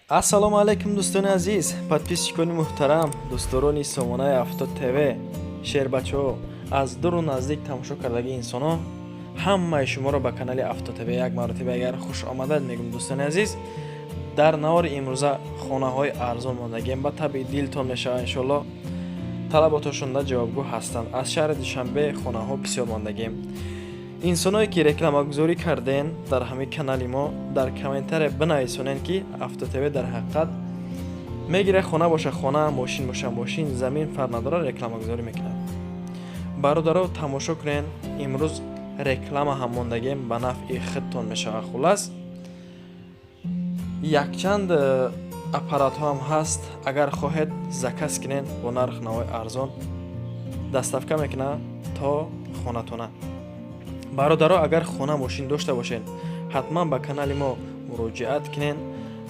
Ассалому алайкум, дӯстони азиз, подписчикони муҳтарам, дӯстдорони сомонаи Авто ТВ, шербачаҳо, аз дуру наздик тамошо кардаги инсонҳо, ҳамаи шуморо ба канали Авто ТВ як маротиба агар хушомадад мегӯм. Дӯстони азиз, дар навори имрӯза хонаҳои арзон мондагием, ба табъи дилтон мешавад, иншоалло. Талаботошонда ҷавобгӯ ҳастанд. Аз шаҳри Душанбе хонаҳо бисёр мондагием. Инсоное ки рекламагузорӣ карден дар ҳамин канали мо, дар комментария бинависонед, ки Авто ТВ дар ҳақиқат мегира, хона боша хона, мошин боша мошин, замин, фарқ надорад, рекламагузорӣ мекунад. Бародаро, тамошо кунед, имрӯз реклама ҳам мондагием, ба нафъи худтон мешавад. Хуллас, якчанд аппаратҳо ҳам ҳаст, агар хоҳед, заказ кунед, бо нарх навои арзон доставка мекунад то хонатона. Бародаро, агар хона, мошин дошта бошед, ҳатман ба канали мо муроҷиат кунед.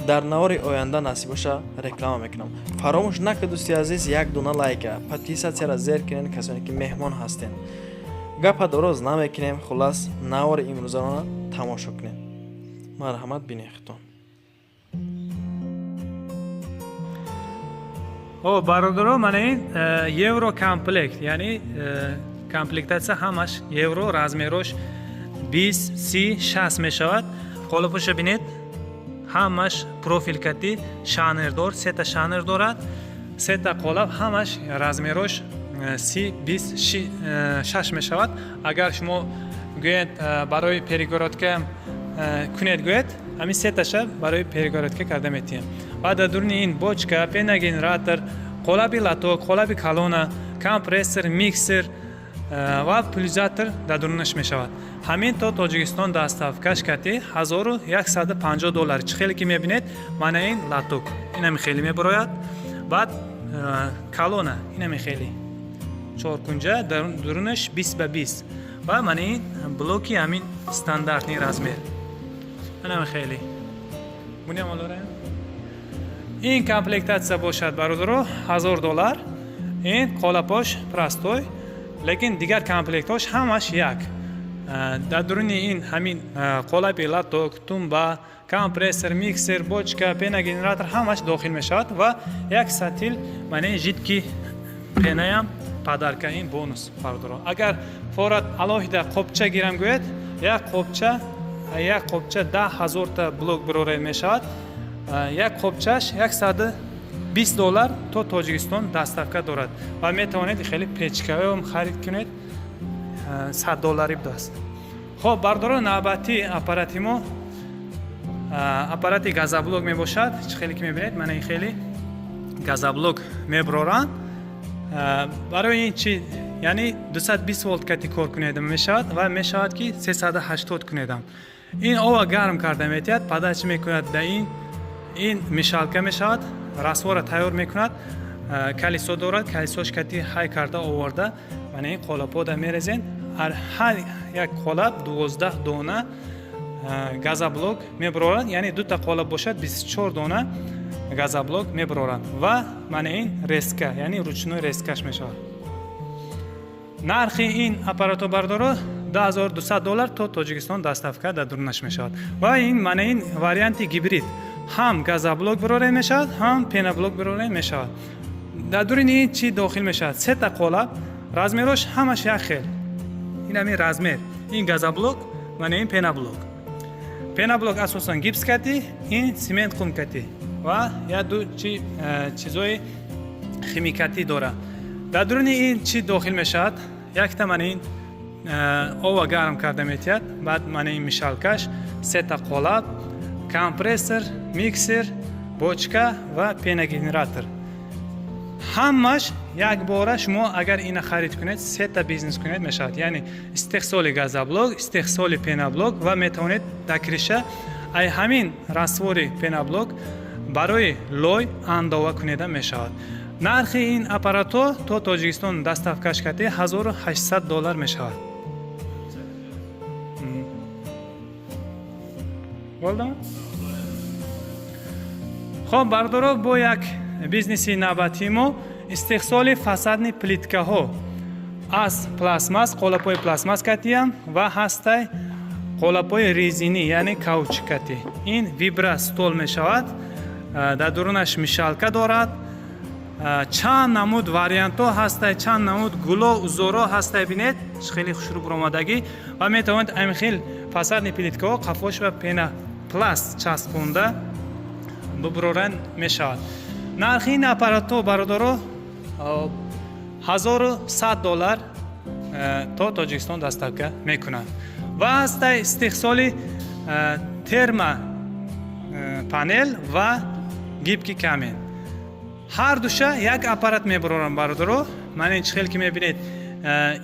Дар навори оянда, насиб боша, реклама мекунам. Фаромӯш накунед, дӯсти азиз, як дона лайка, подписатсияра зер кунед, касоне ки меҳмон ҳастед. Гапа дороз намекунем, хуллас, навори имрӯзаро тамошо кунед. Марҳамат, бинед худтон. О, бародаро, мана ин евро комплект, яъне комплектатсия ҳамаш евро, размерош 20, 30, 60 мешавад. Қолабоша бинед, ҳамаш профил кати, шанердор, сета шанер дорад, сета қолаб, ҳамаш размерош 30, 20, 6 мешавад. Агар шумо гӯед, барои перегородка кунед, гӯед, ҳамин сеташа барои перегородка карда метиҳем. Баъд дар дуруни ин бочка, пеногенератор, қолаби лоток, қолаби колонна, компрессор, миксер ва пульверизатор дар дурунаш мешавад. Ҳамин то Тоҷикистон доставкаш кати 1150 доллар. Чӣ хеле ки мебинед, мана ин лоток инами хеле мебарояд, баъд колонна инами хеле чоркунҷа, дурунаш 20 ба 20, ва мана ин блоки ҳамин стандартный размер инами хеле. Ин комплектатсия бошад, бародаро, 1000 доллар. Ин қолапош простой, лекин дигар комплектҳош ҳамаш як. Дар дуруни ин ҳамин қолаби лоток, тумба, компрессор, миксер, бочка, пеногенератор ҳамаш дохил мешавад ва як сатил мана жидкий пенаям подарка, ин бонус. Бародаро, агар форад алоҳида қопча гирам гӯяд, як қопча 10 000-та блок бироред мешавад, як қопчаш 120 доллар, то Тоҷикистон доставка дорад ва метавонед хеле печкаам харид кунед, 100 доллари будааст. Хоб, бардоро, навбати аппарати мо аппарати газоблок мебошад. Чӣ хеле ки мебинед, мана ин хеле газоблок мебароранд. Барои ин чи, яъне 220 волт кати кор кунедам мешавад ва мешавад ки 380 кунедам. Ин ова гарм карда метиҳад, подача мекунад, да ин мешалка мешавад, раствора тайёр мекунад, колесо дорад, колесош кати ҳай карда оварда, мана ин қолабҳода мерезен. Ҳар як қолаб 12 дона газоблок мебарорад, яъне дута қолаб бошад, 24 дона газоблок мебарорад. Ва мана ин резка, яъне ручной резкаш мешавад. Нархи ин аппаратҳо, бардоро, 2200 доллар, то Тоҷикистон доставка дар дурунаш мешавад. Ва ин мана ин варианти гибрид, ҳам газоблок бироред мешавад, ҳам пеноблок бироред мешавад. Дар дуруни ин чӣ дохил мешавад? Сета қолаб, размерош ҳамаш як хел, ин ҳамин размер, ин газоблок, мана ин пеноблок. Пеноблок асосан гипс кати, ин цемент қум кати ва як ду чизои химикатӣ дорад. Дар дуруни ин чӣ дохил мешавад? Якта мана ин ова гарм карда метиҳад, баъд мана ин мешалкаш, сета қолаб, компрессор, миксер, бочка ва пеногенератор. Ҳамаш якбора шумо агар ина харид кунед, сета бизнес кунед мешавад, яъне истеҳсоли газоблок, истеҳсоли пеноблок ва метавонед дар крыша ай ҳамин раствори пеноблок барои лой андова кунеда мешавад. Нархи ин аппаратҳо то Тоҷикистон доставкаш карди 1800 доллар мешавад. Болдам. Хоб, бардоро, бо як бизнеси навбатии мо истеҳсоли фасадный плиткаҳо аз пластмасс, қолабҳои пластмасс катиям ва ҳастай қолабҳои резинӣ, яъне каучукатӣ. Ин вибростол мешавад. Дар дурунаш мешалка дорад. Чанд намуд вариантҳо ҳастай, чанд намуд гуло, узоро ҳастай. Бинед, хеле хушрӯ буромадагӣ ва метавонед ҳамин хел фасадный плиткаҳо қафош ва пенопласт часпонда бубуроран мешавад. Нархи ин аппаратҳо, бародаро, 1100 доллар, то Тоҷикистон доставка мекунад. Ва ҳастай истеҳсоли термо панел ва гибкий камень, ҳар душа як аппарат мебарорам, бародаро. Мана ин чӣ хел ки мебинед,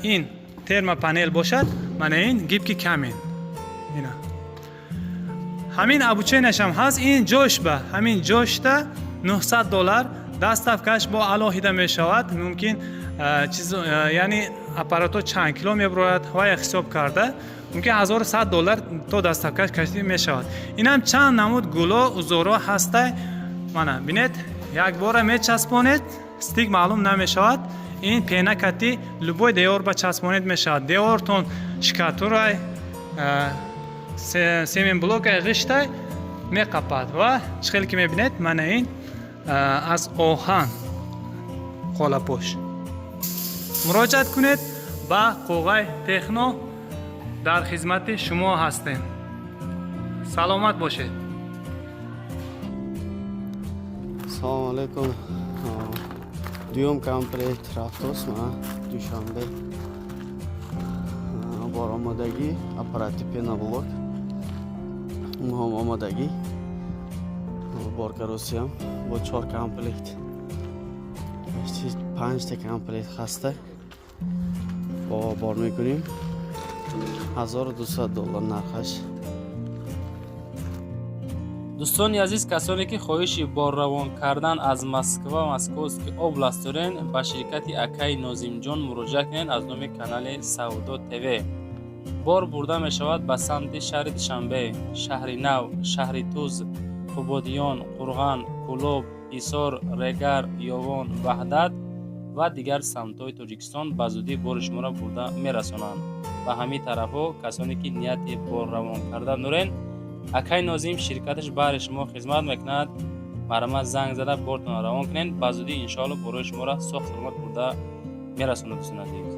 ин термопанел бошад, мана ин гибкий камень. Ина ҳамин обученияшам ҳаст. Ин ҷош ба ҳамин ҷошта 900 доллар, доставкаш бо алоҳида мешавад. Мумкин чиз, яъне аппаратҳо чанд кило мебарояд ва як ҳисоб карда, мумкин 1100 доллар то доставкаш кашида мешавад. Инам чанд намуд гуло, узоро ҳастай. Мана бинед, якбора мечаспонед, стык маълум намешавад. Ин пена кати любой девор ба часпонед мешавад. Девортон штукатурай, цементблокай, ғиштай, меқапад. Ва чӣ хеле ки мебинед, мана ин аз оҳан қолапош. Муроҷиат кунед ба Қоғай Техно, дар хизмати шумо ҳастем. Саломат бошед. Салому алайкум. Дуюм комплект рафтост ма Душанбе. Бор омодагӣ, аппарати пеноблок муҳом омодагӣ, бор каросиям бо чор комплект, панҷта комплект хаста бо бор мекунем. 1200 доллар нархаш. Дӯстони азиз, касоне ки хоҳиши борравон кардан аз Москва, Московский область дорен, ба ширкати акаи Нозимҷон муроҷиат кунед. Аз номи канали Савдо ТВ бор бурда мешавад ба самти шаҳри Душанбе, Шаҳри Нав, Шаҳри Туз, Қубодиён, Қурған, Кӯлоб, Ҳисор, Регар, Ёвон, Ваҳдат ва дигар самтҳои Тоҷикистон. Ба зудӣ бори шуморо бурда мерасонанд ба ҳамин тарафҳо. Касоне ки нияти борравон кардан дорен, акаи Нозим ширкаташ баҳри шумо хизмат мекунад. Марҳамат, занг зада бортонро равон кунед. Ба зудӣ, иншоалло, борои шуморо соғ саломат бурда мерасонад. Дӯстони азиз,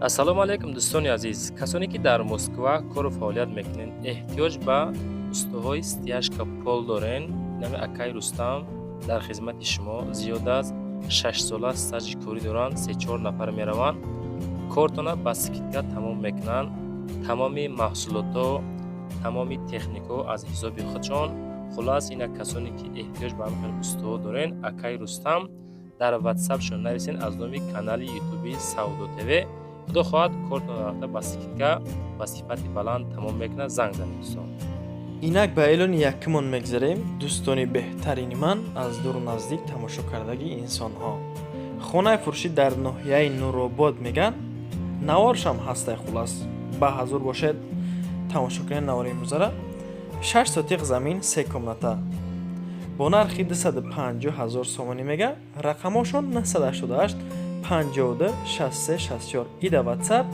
ассалому алайкум. Дӯстони азиз, касоне ки дар Москва кору фаъолият мекунед, эҳтиёҷ ба устоҳои стяжка пол дорен, нами акаи Рустам дар хизмати шумо. Зиёда аз 6 сола стажи корӣ доранд. Се-чор нафар мераванд, кортона ба скидка тамом мекунанд. Тамоми маҳсулотҳо, тамоми техникаҳо аз ҳисоби худшон. Хулас, ина касоне ки эҳтиёҷ ба ҳамин хел устоҳо дорен, акаи Рустам дар ватсапшон нависен аз номи канали ютуби Савдо ТВ. Худо хоҳад, кортон рафта ба скидка, ба сифати баланд тамом мекунад. Занг занед, дӯстон. Инак ба эълони якумон мегзарем. Дӯстони беҳтарини ман, аз дуру наздик тамошо кардагии инсонҳо, хонаи фурӯшӣ дар ноҳияи Нуробод меган, наворшам ҳастай. Хулас, ба ҳазур бошед, тамошо кунед навори имрӯзара. 6 сотиқ замин, се комната, бо нархи 250 ҳазор сомонӣ мега. Рақамошон 988 52 63 64, ида ватсап,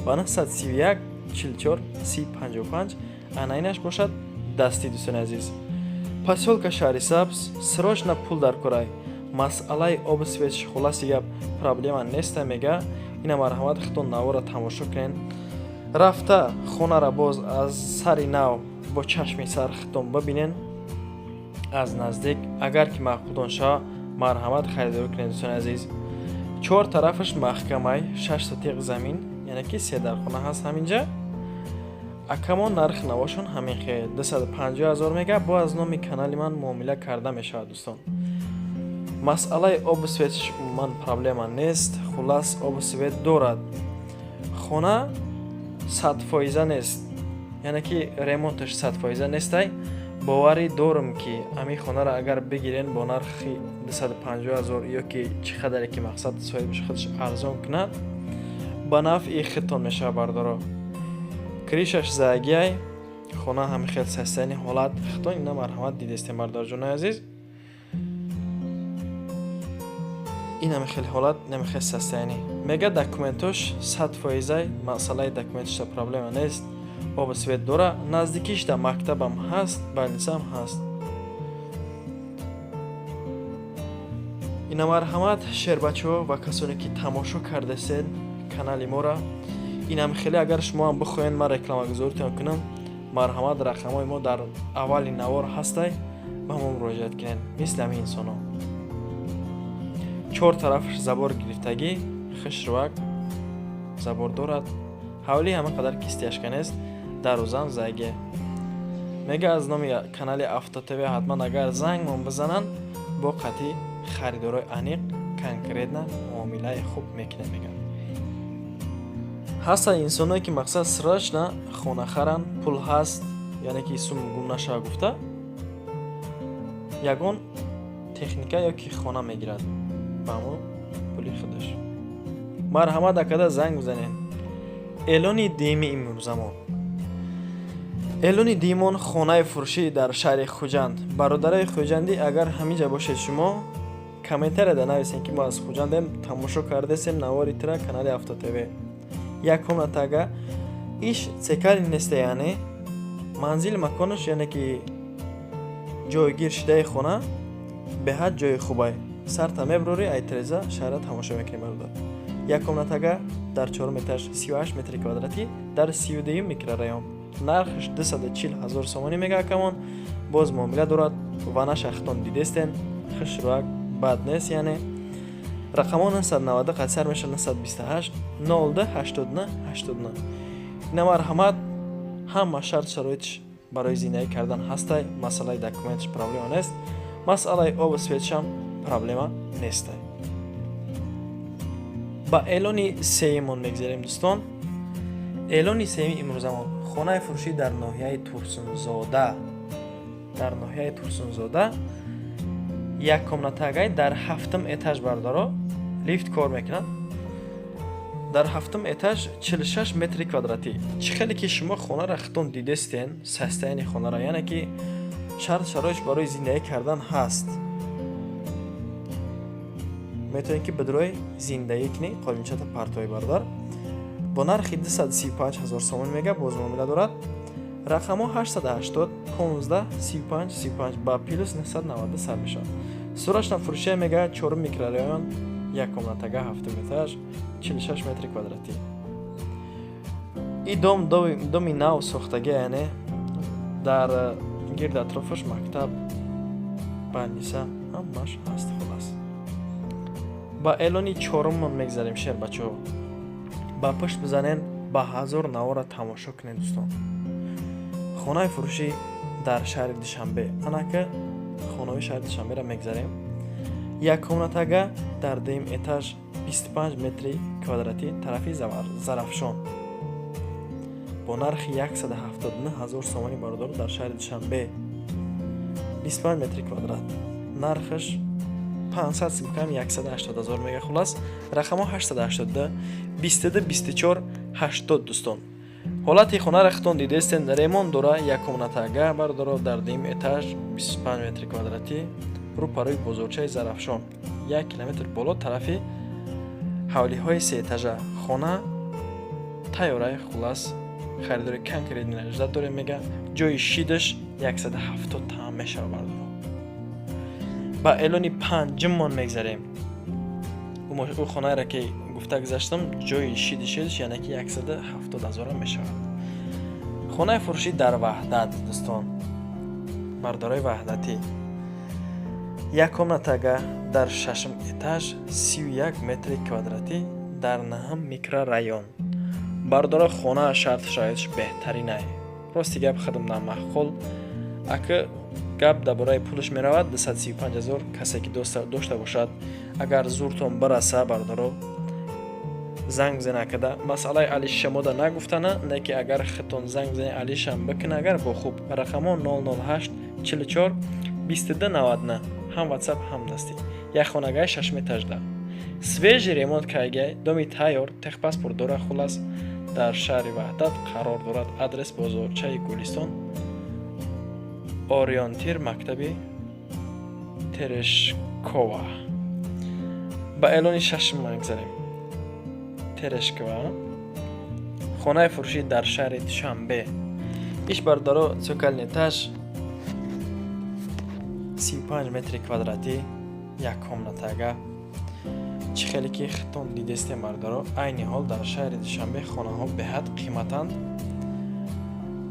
ва 931 44 30 55, ана инаш бошад дастӣ. Дӯстони азиз, посёлка Шаҳри Сабз, срочно пул дар корай, масъалаи обу свет, хулоси гап, проблема неста мега. Ина марҳамат, худтон навора тамошо кунед. Рафта хонара боз аз сари нав бо чашми сар худтон бибинен аз наздик. Агар ки маъқултон шава, марҳамат, харидорӣ кунед. Дӯстони азиз, чор тарафаш маҳкамай, 6 сотиқ замин, яъне ки се дархона ҳаст ҳаминҷа. Акамо нархи навошон ҳамин хел, 250 ҳазор мега. Бо аз номи канали ман муомила карда мешавад. Дӯстон, масъалаи обу светш умуман проблема нест. Хулас, обу свет дорад. Хона 100-фоиза нест, яъне ки ремонташ 100-фоиза нестай. Боварӣ дорам, ки ҳамин хонаро агар бигирен бо нархи 250 ҳазор ё ки чӣ қадаре ки мақсад соҳибаш худаш арзон кунад, ба нафъи худтон мешавад, бардоро. Крышаш загиай, хона ҳамин хел состояние, ҳолат худтон ина марҳамат дидестем, бардорҷонои азиз. Ин ҳамин хел ҳолат, ин хел состояние. Мега, документош 100-фоизай, масъалаи документошта проблема нест. Обу свет дора, наздикиш да мактабам ҳаст, больницаам ҳаст. Ина, марҳамат, шербачаҳо ва касоне, ки тамошо кардасед канали моро. Инам хеле, агар шумо ҳам бихоҳед, ман рекламагузоритон кунам, марҳамат, рақамҳои мо дар аввали навор ҳастай, ба мо муроҷиат кунед. Мисли ҳамин инсонҳо, чор тарафаш забор гирифтагӣ, хушрӯак забор дорад. Ҳавлӣ ҳама қадар кистяшка нест, дарвозаам зайге. Мега, аз номи канали Автотв ҳатман агар зангмон бизананд, бо қатъи харидорои аниқ, конкретно муомилаи хуб мекунем, мегӯяд. Ҳастанд инсоное, ки мақсад срочно хона харанд, пул ҳаст, яъне ки сум гум нашава гуфта, ягон техника ё ки хона мегирад ба ҳамон пули худаш. Марҳамат, акада занг бизанед. Эълони дуюми имрӯзамон, эълони дуюмон, хонаи фурӯшӣ дар шаҳри Хуҷанд. Бародарои хуҷандӣ, агар ҳаминҷа бошед, шумо комментарияда нависем, ки мо аз Хуҷандем, тамошо кардесем навори тира канали Автотв. Як комнатага, иш цокольный несте, яъне манзили маконаш, яъне ки ҷойгир шудаи хона беҳад ҷои хубай. Сарта мебурорӣ, ай тереза шаҳра тамошо мекунӣ, бародар. Як комнатага дар чорум этаж, 38 метри квадратӣ, дар 32-юм микрорайон. Нархаш 240 ҳазор сомонӣ мега акамон, боз муомила дорад. Ванаша хитон дидестен, хушрӯак бад нест. Яъне рақамҳо 990 қасар меша 928 02 89 89. Ина, марҳамат, ҳама шарт шароитш барои зиндагӣ кардан ҳастай. Масъалаи документш проблема нест, масъалаи обу светшам проблема нестай. Ба эълони сеюмон мегзарем, дӯстон. Эълони сеюми имрӯзамон, хонаи фурӯшӣ дар ноҳияи Турсунзода. Дар ноҳияи Турсунзода як комнатагай дар ҳафтум этаж, бародаро, лифт кор мекунад. Дар ҳафтум этаж, 46 метри квадратӣ. Чӣ хеле ки шумо хонаро хитон дидестен, состояние хонара, яъне ки шарт шароитш барои зиндагӣ кардан ҳаст. Метавонед, ки бидрои зиндагӣ кунӣ, қолинчата партои, бародар. Бо нархи 235 ҳазор сомон мега, боз муомила дорад. Рақамҳо 880 15 35 35, ба плюс 990 сар мешавад. Срочно фурӯшия мега, чорум микрорайон, як комнатага, ҳафтум этаж, 46 метри квадратӣ. И дом доми нав сохтагӣ, яъне дар гирди атрофаш мактаб, больница, ҳамааш ҳаст. Хулас, ба эълони чоруммон мегзарем. Шербачаҳо, ба пушт бизанен, ба ҳазор навора тамошо кунед, дӯстон. Хонаи фурӯшӣ дар шаҳри Душанбе. Анака хонаҳои шаҳри Душанберо мегзарем. Як комнатага дар дуюм этаж, 25 метри квадратӣ, тарафи Зарафшон, бо нархи 179 ҳазор сомонӣ, бародаро. Дар шаҳри Душанбе 25 метри квадрат, нархаш 500 симкам 180 ҳазор мега. Хулас, рақамҳо 882 22 24 80. Дӯстон, ҳолати хонаро хитон дидестен, ремонт дора. Як комнатага, бародаро, дар дуюм этаж, 25 метри квадратӣ, рӯпарӯи бозорчаи Зарафшон, 1 километр боло, тарафи ҳавлиҳои сеэтажа. Хона тайёрай. Хулас, харидори конкретный ждать дорем, мега. Ҷои шидаш 170 таам мешава, бародаро. Ба эълони панҷуммон мегзарем. Ӯ хонаеро, ки гуфта гузаштам, ҷои шиди шидаш, яъне ки 170 ҳазорам мешавад. Хонаи фурӯшӣ дар Ваҳдат, дӯстон, бардорои ваҳдатӣ. Як комнатага дар шашум этаж, 31 метри квадратӣ, дар наҳум микрорайон. Бардора, хона шарт шароитш беҳтаринай. Рости гап, худам намаъқул. Ака, гап дар бораи пулаш меравад, 235 ҳазор. Касе ки дошта бошад, агар зуртон бираса, бародаро, занг бизане акада. Масъалаи алишамода нагуфтана, не ки агар хитон занг бизане, алишам бикуна, агар бо хуб. Рақамҳо 008 44 22 99, ҳам WhatsApp, ҳам дастӣ. Як хонагаи шашум этажда, свежий ремонт кайгай, доми тайёр, техпаспорт дора. Хулас, дар шаҳри Ваҳдат қарор дорад. Адрес: бозорчаи Гулистон, ориентир мактаби Терешкова. Ба эълони шашум мегзарем. Терешкова, хонаи фурӯшӣ дар шаҳри Душанбе. Иш, бародаро, цокольный этаж, 35 метри квадратӣ. Як комнатага. Чӣ хеле ки хитон дидестем, бародаро, айни ҳол дар шаҳри Душанбе хонаҳо беҳад қиматанд.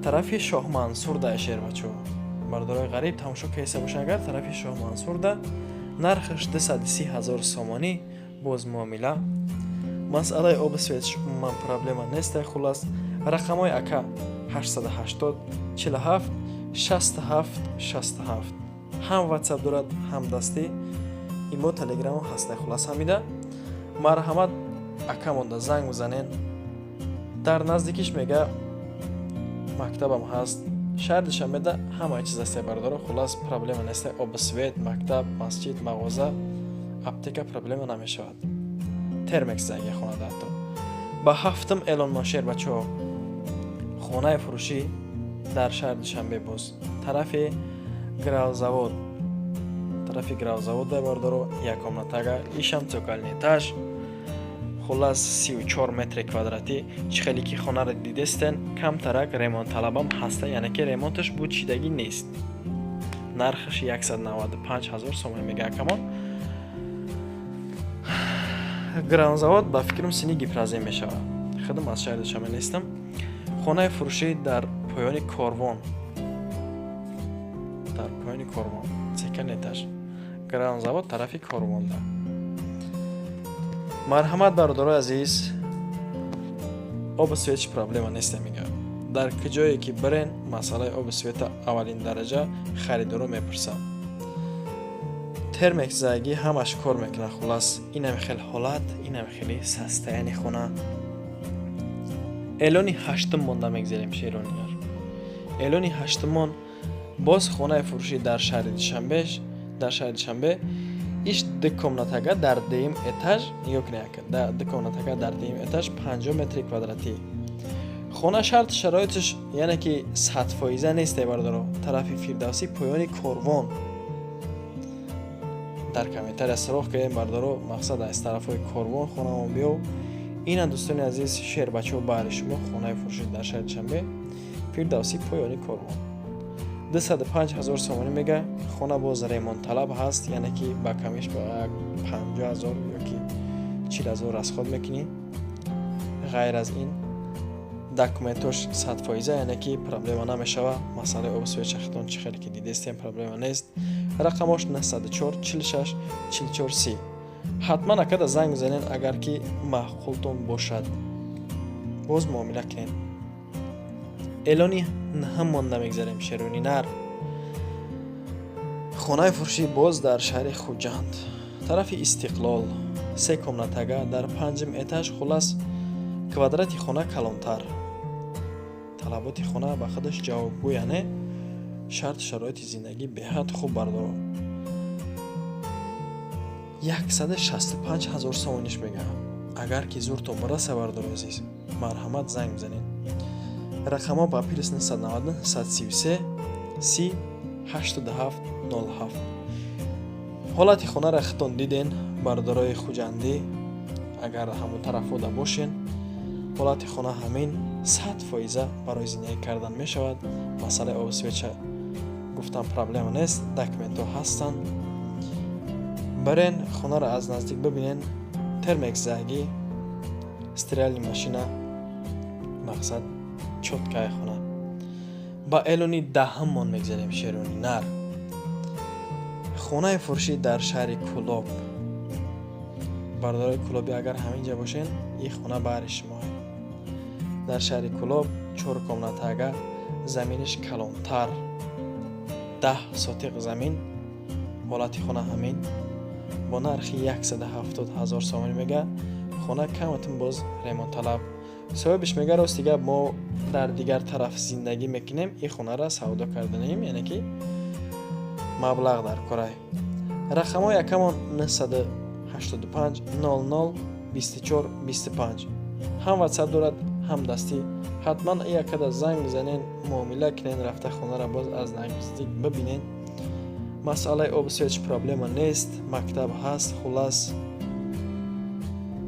Тарафи Шоҳмансурда, шербачо, бародарои ғариб тамошо кайса бошанд, агар тарафи Шоҳмансурда, нархаш 230 ҳазор сомонӣ, боз муомила. Масъалаи обу свет ш умуман проблема нестай. Хулас, рақамҳои ака 880 47 67 67, ҳам Ватсап дорад, ҳам дастӣ, имо, Телеграму ҳастай. Хулас, ҳамида марҳамат, ака монда занг бизанен. Дар наздикиш мега мактабам ҳаст. Шаҳри Душанбеда ҳамаи чиз ҳастай, бародаро. Хулас, проблема нестай: обу свет, мактаб, масҷид, мағоза, аптека, проблема намешавад. Термекс заги хонада ҳатто. Ба ҳафтум эълонмон, шербачаҳо. Хонаи фурӯшӣ дар шаҳри Душанбе, боз тарафи Гравзавод, тарафи Гравзавод, бародаро, як комнатага, ишам цокольный этаж. Хулас, 34 метри квадратӣ. Чӣ хеле ки хонаро дидестен, камтарак ремонтталабам ҳаста, яъне ки ремонташ бучидагӣ нест. Нархаш 195 ҳазор сомонӣ мега акамон. Гравзавод, ба фикрам, сини Гипрозем мешавад. Худам аз шаҳри Душанбе нестам. Хонаи фурӯшӣ дар поёни Корвон, дар поёни Корвон, цокольный этаж, Гравзавод, тарафи Корвонда. Марҳамат, бародарои азиз. Обу свет ш проблема нест, мега. Дар куҷое ки бирен, масъалаи обу света аввалин дараҷа харидоро мепурсам. Термекс заягӣ, ҳамаш кор мекунад. Хулас, инам хел ҳолат, инам хели состояние хона. Эълони ҳаштум монда мегзарем, шеронияр. Эълони ҳаштумон боз хонаи фурӯшӣ дар шаҳри Душанбе, дар шаҳри Душанбе. Иш ду комнатага дар дуюм этаж. Нигоҳ кунед, ду комнатага дар дуюм этаж, 50 метри квадратӣ. Хона шарт шароиташ, яъне ки 100% несте, бародаро. Тарафи Фирдавсӣ, поёни Корвон. Дар комментария суроғ кардем, бародаро. Мақсад, аз тарафҳои Корвон хонамо биёв. Ина, дӯстони азиз, шербачаҳо, баҳри шумо хонаи фурӯшӣ дар шаҳри Душанбе, Фирдавсӣ, поёни Корвон, 205 ҳазор сомонӣ мега. Хона боз ремонтталаб ҳаст, яъне ки ба камиш ба 50 ҳазор ёки 40 ҳазор расход мекунӣ. Ғайр аз ин, документош 100%, яъне ки проблема намешава. Масъалаи обу свет шахтон, чӣ хеле ки дидестем, проблема нест. Рақамош 904 46 44 30. Ҳатман акада занг бизанед, агар ки маъқултон бошад, боз муомила кунед. Эълони наҳам монда мегзарем, шерони нар. Хонаи фурӯшӣ боз дар шаҳри Хуҷанд, тарафи Истиқлол, се комнатага дар панҷум этаж. Хулас, квадрати хона калонтар, талаботи хона ба худаш ҷавобгӯ, яъне шарту шароити зиндагӣ беҳад хуб, бардоро. 165 ҳазор сомониш мега. Агар ки зуртон бираса, бардори азиз, марҳамат, занг бизанед. Рақамҳо ба плюс 999 133 30 87 07. Ҳолати хонаро худтон диден, бардорои хуҷандӣ. Агар ҳамон тарафода бошен, ҳолати хона ҳамин, 100% барои зиндагӣ кардан мешавад. Масъалаи обу свет ша гуфтам, проблема нест, документҳо ҳастанд. Барен, хонаро аз наздик бибинен. Термекс заги, стиральный машина, мақсад, чёткая хона. Ба эълони даҳаммон мегзарем, шерони нар. Хонаи фурӯшӣ дар шаҳри Кӯлоб. Бардорои кӯлобӣ, агар ҳамин ҷа бошен, ин хона баҳри шумоа. Дар шаҳри Кӯлоб, чор комнатага, заминиш калонтар, 10 сотиқ замин. Ҳолати хона ҳамин, бо нархи 170 ҳазор сомонӣ мега. Хона каматун боз ремонтталаб. Соҳибиш мега: «Рости гап, мо дар дигар тараф зиндагӣ мекунем, ин хонаро савдо карданем, яъне ки маблағ дар корай». Рақамҳои акамон 985 00 24 25, ҳам Ватсап дорад, ҳам дастӣ. Ҳатман якада занг бизанен, муомила кунен, рафта хонаро боз аз наздик бибинен. Масъалаи обу свет ш проблема нест, мактаб ҳаст. Хулас,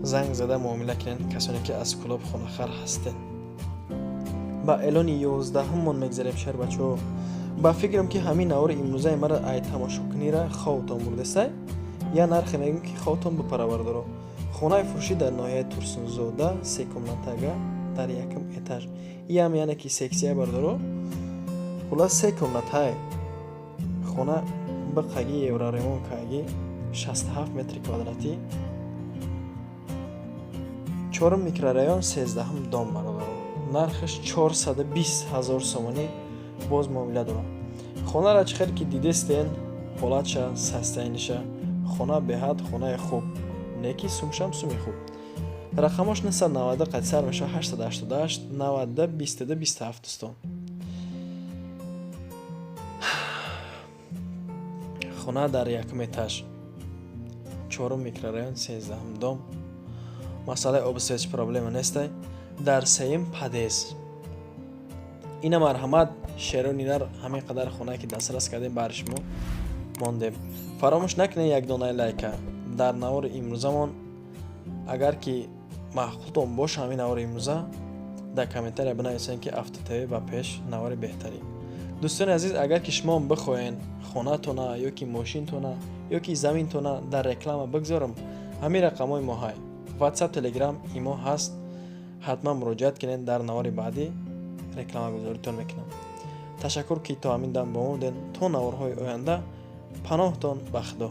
занг зада муомила кунен, касоне ки аз Кӯлоб хонахар ҳастен. Ба эълони 11-уммон мегзарем, шербачаҳо. Ба фикрам, ки ҳамин навори имрӯзаи мара ай тамошокунира хобтон бурдестай. Я нархе мегӯм, ки хобтон бипара, бародаро. Хонаи фурӯшӣ дар ноҳияи Турсунзода, се комнатага, дар якум этаж. Иам яъне ки секция, бародаро. Хулас, се комнатае хона, биқаги, евроремонт каги, 67 метри квадратӣ, чорум микрорайон, 13-ум дом, бародаро. Нархаш 420 ҳазор сомонӣ, боз муомила дорад. Хонара чӣ хел ки дидестен, ҳолатша, состояниеша, хона беҳад хонаи хуб, неки сумшам суми хуб. Рақамош 990 қадсар мешавад, 888 90 22 27. Дӯстон, хона дар якум этаж, чорум микрорайон, 13-ум дом. Масъалаи обу свет проблема нестай. Дар сеюм подъезд ина. Марҳамат, шерони нар, ҳамин қадар хонае ки дастрас кардем, баҳри шумо мондем. Фаромӯш накунед як донаи лайка дар навори имрӯзамон. Агар ки маъқултон боша ҳамин навори имрӯза, дар комментария бинависед, ки «Автотв ба пеш, навори беҳтарин». Дӯстони азиз, агар ки шумо бихоҳед хонатона ё ки мошинтона ё ки заминтона дар реклама бигзорам, ҳамин рақамҳои мо ҳай, WhatsApp, Telegram, имо ҳаст, ҳатман муроҷиат кунед. Дар навори баъдӣ рекламагузоритон мекунам. Ташаккур, ки то ҳамин дам бо мо будед. То наворҳои оянда, паноҳтон ба Худо.